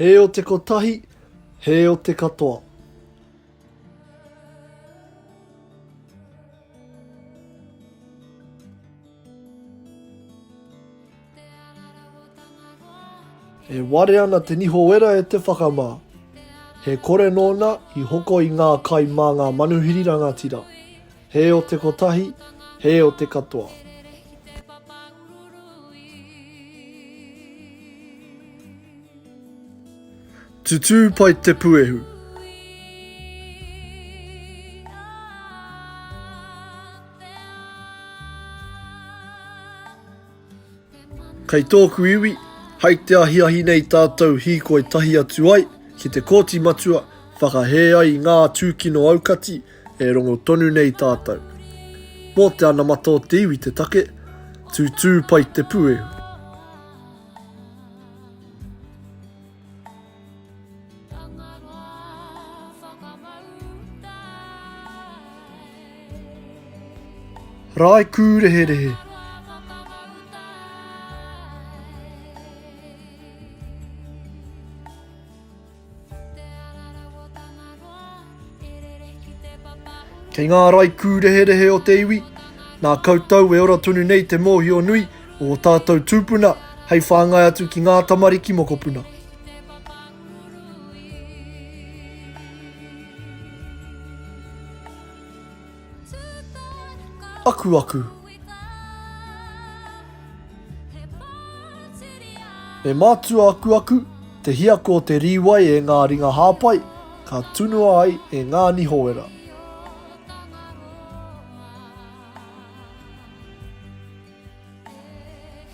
Hē o te kotahi, hē o te katoa. E ware ana te niho wera e te whakamā. He kore nōna i hoko i ngā kai mā ngā manuhiri rangatira. Hē o te kotahi, hē o te katoa. Tutū pai te puehu. Kei tōku iwi, hai te ahiahi nei tātou hīkoi tahi atu ai ki te Kōti Matua whakahē ai i ngā tūkino aukati e rongo tonu nei tātou. Mō te anamata o te iwi te take, tūtū pai te puehu. Rae kūreherehe. Kei ngā rae kūreherehe o te iwi, nā koutou e ora tonu nei te mōhio nui o ō tātou tūpuna hei whāngai atu ki ngā tamariki mokopuna. Akuaku. Me mātua akuaku te hiako o te rīwai e ngā ringa hāpai, ka tunua ai e ngā nihowera.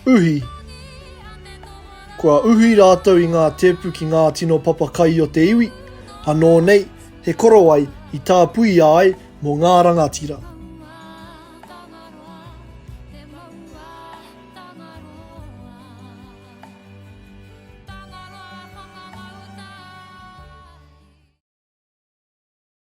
Uhi. Kua uhi rātou i ngā tēpu ki ngā tino papa kai o te iwi, anō nei he korowai i tāpuia ai mō ngā rangatira.